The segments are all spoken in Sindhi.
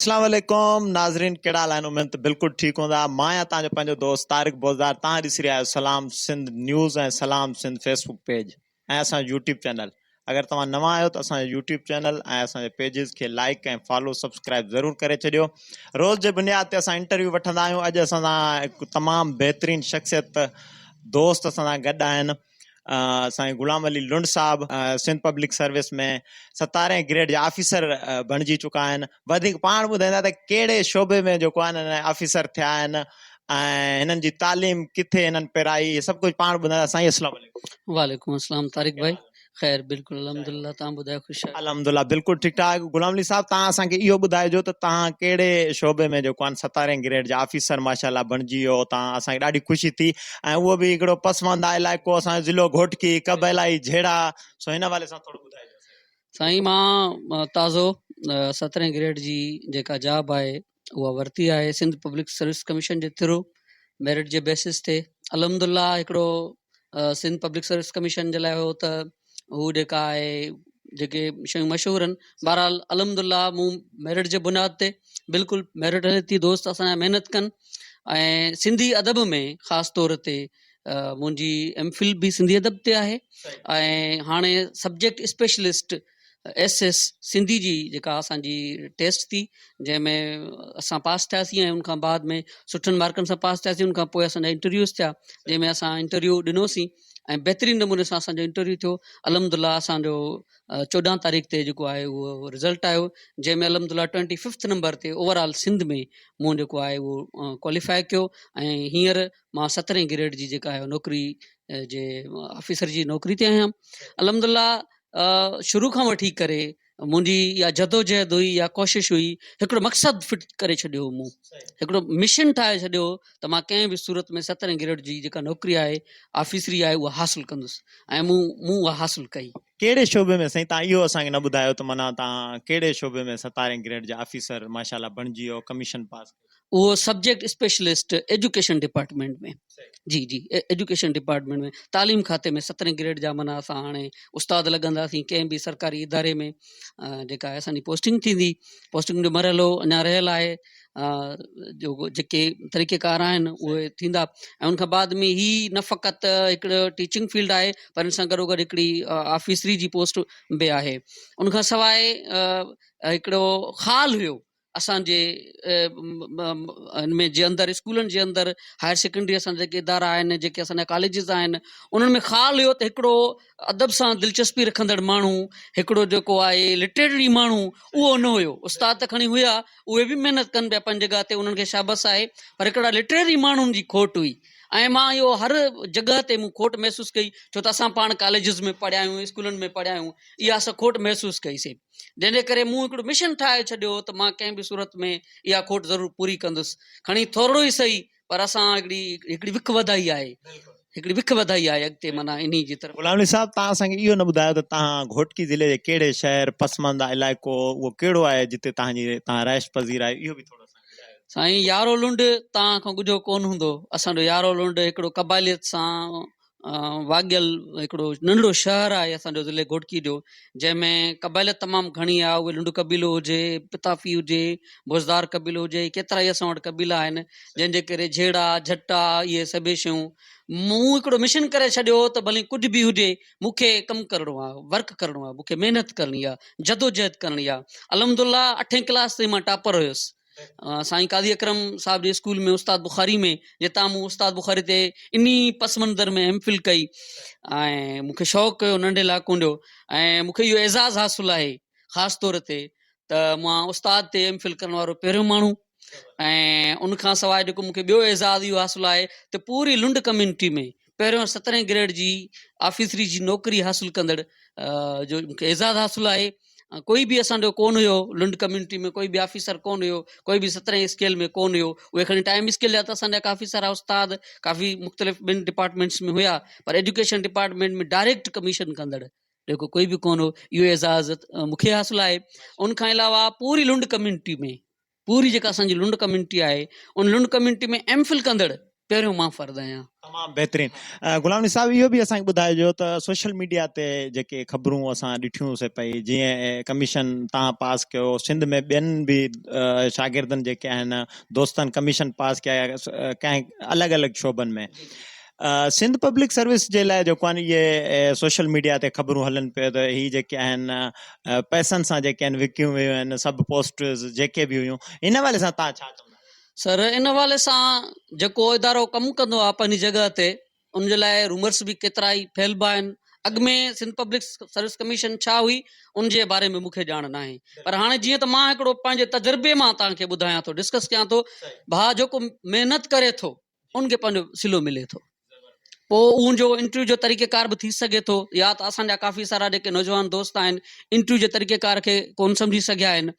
اسلام عليڪم ناظرين ڪهڙا حال آهن اميد ته بلڪل ٺيڪ هوندا مان آهيان توهان جو پنهنجو دوست طارق بوزدار توهان ڏسي رهيا آهيو سلام سنڌ نيوز ۽ سلام سنڌ فيسبوڪ پيج ۽ اسان جو يوٽيوب چينل اگر توهان نوان آهيو ته اسان جو يوٽيوب چينل ۽ اسان جي پيجز کي لائڪ ۽ فالو سبسڪرائب ضرور ڪري ڇڏيو روز جي بنياد تي اسان انٽرويو وٺندا آهيون اڄ اسان سان هڪ تمام بهترين شخصيت دوست اسان سان گڏ آهن سائين غلام علي لنڊ صاحب سنڌ پبلڪ سروس ۾ ستارهين گريڊ جا آفيسر بڻجي چڪا آهن وڌيڪ پاڻ ٻڌائيندا ته ڪهڙي شعبي ۾ جيڪو آهن آفيسر ٿيا آهن ۽ هنن جي تعليم ڪٿي هنن پرائي سڀ ڪجهه پاڻ ٻڌائيندا سائين السلام عليڪم وعليڪم السلام طارق ڀائي خير بلڪل الحمدلله تان ٻڌايو خوش آهيو. الحمدلله بلڪل ٺيڪ ٺاڪ غلام علي صاحب تان اسان کي اهو ٻڌائجو ته تان ڪهڙي شعبي ۾ جيڪو آهن ستارهين گريڊ جا آفيسر ماشاءالله بڻجي ويو تان اسان کي ڏاڍي خوشي ٿي ۽ اهو به هڪڙو پسمانده علائقو اسان جو ضلعو گهوٽڪي قبائلائي جهيڙا سو هن حوالي سان ٿورو ٻڌائجو. سائين مان تازو سترهين گريڊ جي جيڪا جاب آهي اها ورتي آهي سنڌ پبلڪ سروس ڪميشن جي ٿرو ميرٽ جي بيسس تي الحمد الله هڪڙو سنڌ پبلڪ سروس ڪميشن جي لاء هو ته هو جيڪا آهي جيڪي شيون مشهور آهن بهرحال الحمد الله مون ميرٽ جي بنياد تي بلڪل ميرٽ هلي ٿي دوست اسان جا محنت ڪن ۽ سنڌي ادب ۾ خاص طور تي منهنجي ايم فل به سنڌي ادب تي آهي ۽ هاڻي subject specialist S S Sindhi جي جيڪا اسان جي ٽيسٽ ٿي جنهن ۾ اسان پاس ٿياسين ۽ ان کان بعد ۾ سٺن مارڪن سان پاس ٿياسين ان کان پوء اسان جا انٽرويوز ٿيا جنهن ۾ اسان انٽرويو ڏنوسين ۽ بهترين نموني سان اسان جو انٽرويو ٿيو الحمد لله اسان جو چوڏهن تاريخ تي جيڪو آهي اهو رزلٽ آيو جنهن ۾ الحمد لله ٽوئنٽي ففٿ نمبر تي اوور آل سنڌ ۾ مون جيڪو آهي اهو ڪواليفائي ڪيو ۽ هينئر مان سترهين گريڊ جي جيڪا آهي نوڪري جي آفيسر جي نوڪري تي آهيان الحمد لله شروع کان وٺي ڪري منهنجي اها جدوجهد هئي يا ڪوشش هئي هڪڙو مقصد فٽ ڪري ڇڏيو هو مون هڪڙو مشن ٺاهي ڇڏيو هو ته مان ڪنهن به صورت ۾ سترهين گريڊ جي جيڪا نوڪري آهي آفيسري آهي اها حاصل ڪندس ۽ مون مون اها حاصل ڪئي. ڪهڙي شعبي ۾ سائين تان اهو اسان کي نه ٻڌايو ته معنيٰ تان ڪهڙي شعبي ۾ ستارهين گريڊ جا آفيسر ماشاءالله بڻجي ويو ڪميشن پاس ڪئي. اهو سبجيڪٽ اسپيشلسٽ ايجوڪيشن ڊپارٽمينٽ ۾ جي جي ايجوڪيشن ڊپارٽمينٽ ۾ تعليم کاتي ۾ سترهين گريڊ جا معنيٰ اسان هاڻي استاد لڳنداسين ڪنهن به سرڪاري اداري ۾ جيڪا اسانجي پوسٽنگ ٿيندي پوسٽنگ جو مرحلو اڃا رهيل آهي جو جيڪي طريقي ڪار آهن اهي ٿيندا ۽ ان کان بعد ۾ هي نه فقط هڪڙو ٽيچنگ فيلڊ آهي پر ان سان گڏو گڏ هڪڙي آفيسري جي پوسٽ به آهي ان کان سواء هڪڙو خال هيو اسان جي ان ۾ جي اندر اسڪولن جي اندر هائر سيڪنڊري اسان جا جيڪي ادارا آهن جيڪي اسان جا ڪاليجز آهن انهن ۾ خال هيو ته هڪڙو ادب سان دلچسپي رکندڙ ماڻهو هڪڙو جيڪو آهي لٽريري ماڻهو اهو نه هيو استاد ته کڻي هيا اهي به محنت ڪن پيا پنهنجي جڳهه تي انهن کي شابس آهي پر هڪڙا لٽريري ماڻهن جي کوٽ هئي ۽ مان اهو هر جڳهه تي مون کوٽ محسوس ڪئي ڇو ته اسان پاڻ ڪاليجز ۾ پڙهيا آهيون اسڪولن ۾ پڙهيا آهيون اها اسان کوٽ محسوس ڪئي سي جنهن جي ڪري مون هڪڙو مشن ٺاهي ڇڏيو هو ته مان ڪنهن به صورت ۾ اها کوٽ ضرور پوري ڪندس. کڻي ٿورڙو ئي سهي پر اسان هڪڙي هڪڙي وک وڌائي آهي. هڪڙي وک وڌائي آهي اڳتي معنيٰ انهي جي طرف. غلام علي صاحب توهان اسان کي اهو نه ٻڌايو ته توهان گهوٽڪي ضلعي جي ڪهڙي شهر پسمانده علائقو اهو ڪهڙو آهي جتي توهان جي توهان رهائش پذير آهيو اهو به ٿورو اسان کي ٻڌايو. سائين يارو لنڊ توهان کان ڳجهو ڪونه هوندو. اسان جو يارو لنڊ هڪڙو قبائليت سان واڳيل هڪڙو ننڍڙو شهر آهي اسان جو ضلعي گهوٽڪي جو جنهن ۾ قبائليت تمام گهڻي آهي اهي لنڊ قبيلو هجي پتافي هجي بوزدار قبيلو هجي ڪيترا ئي اسان وٽ قبيلا آهن جنهن جي ڪري جهيڙا جهٽا اهي سڀ شيون مون هڪڙو مشن ڪري ڇڏيو ته ڀلي ڪجهه به هجي مون کي ڪم ڪرڻو آهي ورڪ ڪرڻو آهي مون کي محنت ڪرڻي آهي جدوجهد ڪرڻي آهي الحمد لله اٺين ڪلاس تائين مان ٽاپر هيس سائين قاضي اڪرم صاحب جي اسڪول ۾ استاد بخاري ۾ جتان مون استاد بخاري تي انهي پس منظر ۾ ايم فل ڪئي ۽ مون کي شوق هيو ننڍي لاڪون جو ۽ مون کي اهو اعزاز حاصل آهي خاص طور تي ته مان استاد تي ايم فل ڪرڻ وارو پهريون ماڻهو ۽ ان کان سواء جيڪو مون کي ٻيو اعزاز اهو حاصل آهي ته پوري لنڊ ڪميونٽي ۾ پهريون سترهين گريڊ جي آفيسري جي نوڪري حاصل ڪندڙ جو مون کي اعزاز حاصل آهي ڪوئي به اسان جو ڪون هيو لنڊ ڪميونٽي ۾ ڪوئي به آفيسر ڪون هيو ڪوئي به سترهين اسڪيل ۾ ڪون هيو اهي کڻي ٽائيم اسڪيل جا ته اسان جا ڪافي سارا استاد ڪافي مختلف ٻن ڊپارٽمينٽس ۾ هيا پر ايجوڪيشن ڊپارٽمينٽ ۾ ڊائريڪٽ ڪميشن ڪندڙ جيڪو ڪوئي به ڪون هو اهو اعزاز مونکي حاصل آهي ان کان علاوه پوري لنڊ ڪميونٽي ۾ پوري جيڪا اسان جي لنڊ ڪميونٽي آهي ان لنڊ ڪميونٽي ۾ ايم فل ڪندڙ. پهريون مان فرد آهيان. تمام بهترين غلام علي صاحب اهو به اسان کي ٻڌائجو ته سوشل ميڊيا تي جيڪي خبرون اسان ڏٺيون سي پئي جيئن ڪميشن تان پاس ڪيو سنڌ ۾ ٻين به شاگردن جيڪي آهن دوستن ڪميشن پاس ڪيا ڪنهن الڳ الڳ شعبن ۾ سنڌ پبلڪ سروس جي لاء جيڪو آهن اهي سوشل ميڊيا تي خبرون هلن پيو ته هي جيڪي آهن پئسن سان جيڪي آهن وڪيون ويون آهن سڀ پوسٽز جيڪي به هيون ان حوالي سان تان ڇا چوندا؟ سر ان حوالي سان جيڪو ادارو ڪم ڪندو آهي پنهنجي جڳهه تي ان جي لاء رومرس به ڪيترا ئي ڦهلبا آهن اڳ ۾ سنڌ پبلڪ سروس ڪميشن ڇا هئي ان جي باري ۾ مون کي ڄاڻ ناهي پر هاڻي جيئن ته مان هڪڙو پنهنجي تجربي مان توهان کي ٻڌايان ٿو ڊسڪس ڪيان ٿو ڀاء جيڪو محنت ڪري ٿو ان کي پنهنجو صلو ملي ٿو پوء ان جو انٽرويو جو طريقه ڪار به ٿي سگهي ٿو يا ته اسان جا ڪافي سارا جيڪي نوجوان دوست آهن انٽرويو جي طريقه ڪار کي ڪون سمجهي سگهيا آهن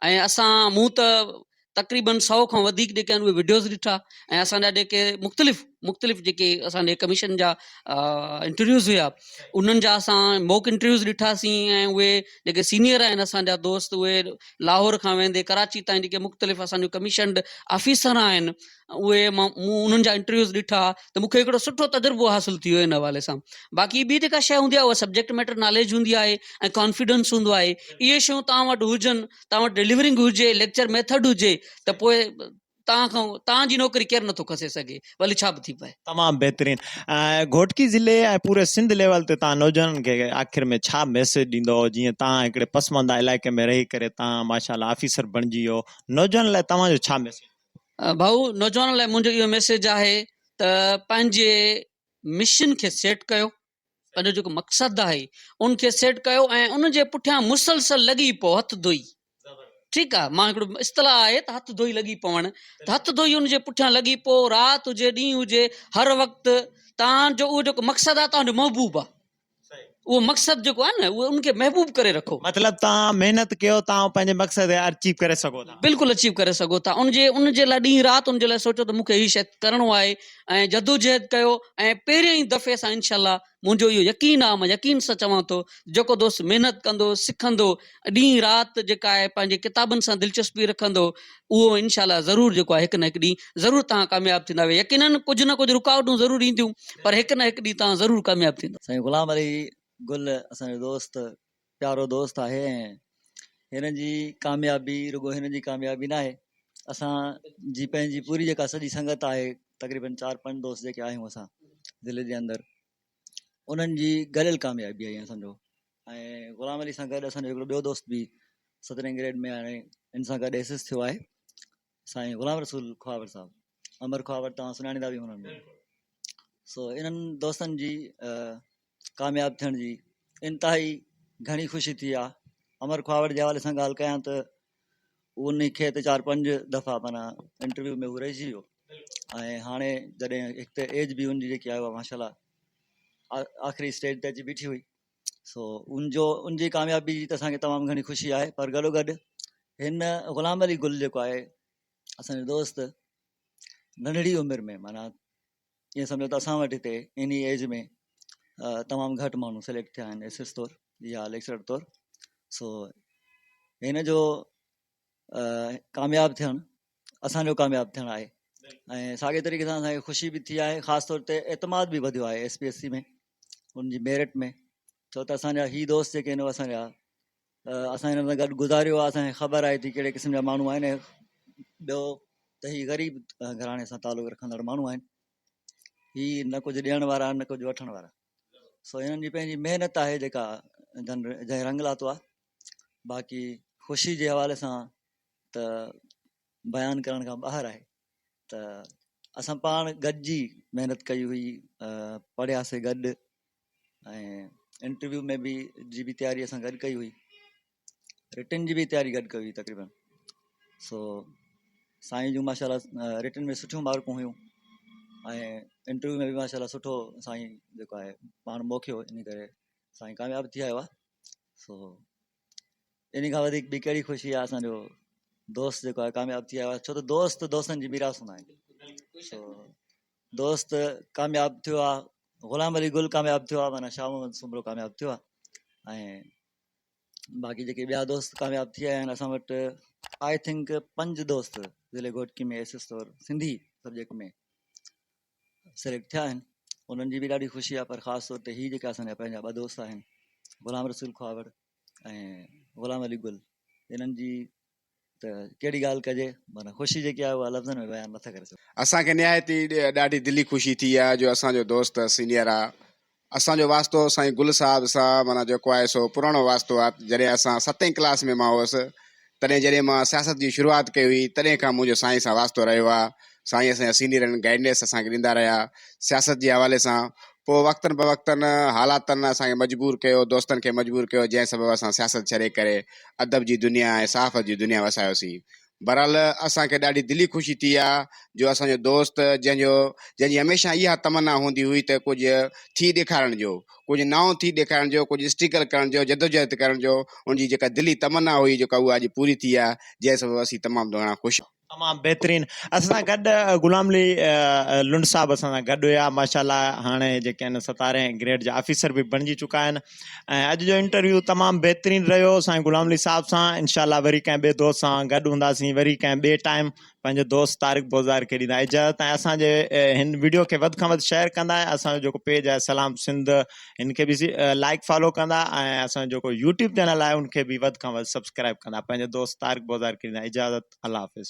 ۽ اسان مون ته تقريبن سو کان وڌيڪ جيڪي آهن اهي وڊيوز ڏٺا ۽ اسان جا جيڪي مختلف مختلف جيڪي اسان جي ڪميشن جا انٽرويوز هيا انهن جا اسان موڪ انٽرويوز ڏٺاسين ۽ اهي جيڪي سينيئر آهن اسان جا دوست اهي لاهور کان ويندي ڪراچي تائين جيڪي مختلف اسان جو ڪميشنڊ آفيسر آهن اهي مان مون انهن جا انٽرويوز ڏٺا ته مون کي هڪڙو سٺو تجربو حاصل ٿي ويو ان حوالي سان باقي ٻي جيڪا شيء هوندي آهي اها سبجيڪٽ ميٽر ناليج هوندي آهي ۽ ڪانفيڊنس هوندو آهي اهي شيون توهان وٽ هجن توهان وٽ ڊليورنگ هجي ليڪچر ميٿڊ هجي ته پوء توهان کان توهان جي نوڪري ڪير نٿو کسي سگهي ڀلي ڇا به ٿي پئي. تمام بهترين گهوٽڪي ضلعي ۽ پوري سنڌ ليول تي توهان نوجوانن کي آخر ۾ ڇا ميسيج ڏيندو جيئن توهان هڪڙي پسمانده علائقي ۾ رهي ڪري توهان ماشاء الله آفيسر بڻجي ويو نوجوانن لاء توهان جو ڇا ميسيج. ڀائو نوجوانن لاء منهنجو اهو ميسيج آهي ته پنهنجي مشن کي سيٽ ڪيو پنهنجو جيڪو مقصد آهي ان کي سيٽ ڪيو ۽ ان جي پٺيان مسلسل لڳي پئو هٿ ڌوئي ٺيڪ آهي مان هڪڙو اصطلاح آهي ته هٿ ڌوئي لڳي پوڻ ته هٿ ڌوئي ان جي پٺيان لڳي پئو رات هجي ڏينهن هجي هر وقت تان جو اهو جيڪو مقصد آهي تان جو محبوب آهي اهو مقصد جيڪو آهي نه اهو ان کي محبوب ڪري رکو. مطلب توهان محنت ڪيو توهان پنهنجي مقصد کي اچيو ڪري سگهو ٿا. بلڪل اچيو ڪري سگهو ٿا ان جي ان جي لاء ڏينهن رات ان جي لاء سوچو ته مون کي هي شيء ڪرڻو آهي ۽ جدوجهد ڪيو ۽ پهرين ئي دفعي سان انشاء الله منهنجو اهو يقين آهي مان يقين سان چوان ٿو جيڪو دوست محنت ڪندو سکندو ڏينهن رات جيڪا آهي پنهنجي ڪتابن سان دلچسپي رکندو اهو انشاء الله ضرور جيڪو آهي هڪ نه هڪ ڏينهن ضرور توهان ڪامياب ٿيندا يقينن ڪجهه نه ڪجهه رڪاوٽون ضرور اينديون پر هڪ نه هڪ ڏينهن توهان ضرور ڪامياب ٿيندو. سائين غلام علي گل اسان جو دوست پيارو دوست آهي ۽ هن جي ڪاميابي رڳو هن جي ڪاميابي ناهي اسان جي پنهنجي پوري جيڪا سڄي سنگت آهي تقريبن چار پنج دوست جيڪي آهيون اسان ضلعي جي اندر انهن جي گڏيل ڪاميابي آهي ائين سمجهو ۽ غلام علي سان گڏ اسان جو هڪڙو ٻيو دوست به سترهين گريڊ ۾ هاڻي ان سان گڏ ايس ايس ٿيو آهي سائين غلام رسول خواور صاحب امر خواور توهان سڃاڻيندا به هوندا سو انهن دوستن جي ڪامياب ٿيڻ جي انتهائي گهڻي خوشي ٿي آهي امر خواور جي حوالي سان ڳالهه ڪيان ته ان کي ته چار پنج دفعا معنيٰ انٽرويو ۾ هو رهجي ويو ۽ هاڻي جڏهن هڪ ته ايج به ان جي جيڪي آهي اها ماشاء الله آخري اسٽيج تي اچي بيٺي هئي سو ان جو ان جي ڪاميابي جي ته اسانکي تمام گهڻي خوشي آهي پر گڏو گڏ هن غلام علي گل جيڪو آهي اسانجو دوست ننڍڙي عمر ۾ معنيٰ ائين سمجھو ته اسان وٽ هتي انهي ايج ۾ تمام گهٽ ماڻهو سليڪٽ ٿيا آهن ايس ايس طور يا ليڪچرر طور سو هن جو ڪامياب ٿيڻ اسان جو ڪامياب ٿيڻ آهي ۽ ساڳي طريقي سان اسانکي خوشي به ٿي آهي خاص طور تي اعتماد به وڌيو آهي ايس پي ايس سي ۾ ان جي ميرٽ ۾ ڇو ته اسانجا هي دوست جيڪي آهن اسانجا اسان هنن سان گڏ گذاريو آهي اسانکي خبر آهي ته ڪهڙي قسم جا ماڻهو آهن ٻيو ته هي غريب گهراڻي سان تعلق رکندڙ ماڻهو آهن هي نه ڪجهه ڏيڻ وارا نه ڪجهه وٺڻ وارا سو هنن جي پنهنجي محنت آهي جيڪا جنهن رنگ لاتو آهي باقي خوشي جي حوالي سان ته بيان ڪرڻ کان ٻاهر آهي ته اسان پاڻ گڏجي محنت ڪئي هئي پڙهياسي گڏ ۽ انٽرويو ۾ به جي به تياري اسان گڏ ڪئي هئي رٽن جي به تياري گڏ ڪئي هئي تقريبن سو سائين جون ماشاء الله رٽن ۾ سٺيون مارڪون هيون ۽ انٽرويو ۾ به ماشاء الله سٺو سائين جيڪو آهي پاڻ موکيو ان ڪري سائين ڪامياب ٿي آيو آهي سو ان کان وڌيڪ ٻي ڪهڙي خوشي آهي اسان جو دوست جيڪو آهي ڪامياب ٿي آيو آهي ڇو ته دوست دوستن جي ميراث هوندا آهن سو دوست ڪامياب ٿيو آهي غلام علي گل ڪامياب ٿيو آهي معنيٰ شاهه محمد سومرو ڪامياب ٿيو آهي ۽ باقي جيڪي ٻيا دوست ڪامياب ٿي آيا آهن اسان وٽ I think پنج دوست ضلعي گهوٽڪي ۾ ايس ايس طور سنڌي سبجيڪٽ ۾ سليڪٽ ٿيا آهن انهن جي به ڏاڍي خوشي آهي پر خاص طور تي هي جيڪا اسان جا پنهنجا ٻه دوست آهن غلام رسول کهاوڙ ۽ غلام علي گل انهن جي ته ڪهڙي ڳالهه ڪجي معنيٰ خوشي جيڪي آهي اها لفظن ۾ بيان نٿا ڪري سگهون. اسان کي نهايت ئي ڏاڍي دلي خوشي ٿي آهي جو اسان جو دوست سينيئر آ اسان جو واسطو سائين گل صاحب سان معنيٰ جيڪو آهي سو پراڻو واسطو آ جڏهن اسان ستين ڪلاس ۾ مان هوس تڏهن جڏهن مان سياست جي شروعات ڪئي هئي تڏهن کان منهنجو سائين سان واسطو رهيو آ سائين اسان جا سينيئر آهن گائيڊنس اسان کي ڏيندا رهيا سياست جي حوالي سان پوء وقتن بوقتن حالاتن اسان کي مجبور ڪيو دوستن کي مجبور ڪيو جنهن سبب اسان سياست ڇڏي ڪري ادب جي دنيا ۽ صحافت جي دنيا وسايوسين. بھرحال اسان کي ڏاڍي دلي خوشي ٿي آ جو اسان جو دوست جنھن جو جنھن جي ھميشه اھا تمنا ھوندي ھئي ته ڪجھ ٿي ڏيکارڻ جو ڪجھ نئون ٿي ڏيکارڻ جو ڪجھ اسٽرگل ڪرڻ جو جدوجھد ڪرڻ جو ان جي جيڪا دلي تمنا ھئي جيڪا اھا اڄ پوري ٿي آ جنھن سبب اسين تمام گھڻا خوش تمام بهترين اسان سان گڏ غلام علي لنڊ صاحب اسان سان گڏ هيا ماشاءالله هاڻي جيڪي آهن ستارهين گريڊ جا آفيسر به بڻجي چڪا آهن ۽ اڄ جو انٽرويو تمام بهترين رهيو سائين غلام علي صاحب سان انشاءالله وري ڪنهن ٻئي دوست سان گڏ هونداسين وري ڪنهن ٻئي ٽائيم پنهنجو دوست طارق بوزار کي ڏيندا اجازت ۽ اسان جي هن ويڊيو کي وڌ کان وڌ شيئر ڪندا ۽ اسان جو جيڪو پيج آهي سلام سنڌ هن کي به لائڪ فالو ڪندا ۽ اسان جو جيڪو يوٽيوب چينل آهي ان کي به وڌ کان وڌ سبسڪرائب ڪندا پنهنجو دوست طارق بوزار کي ڏيندا اجازت الله حافظ.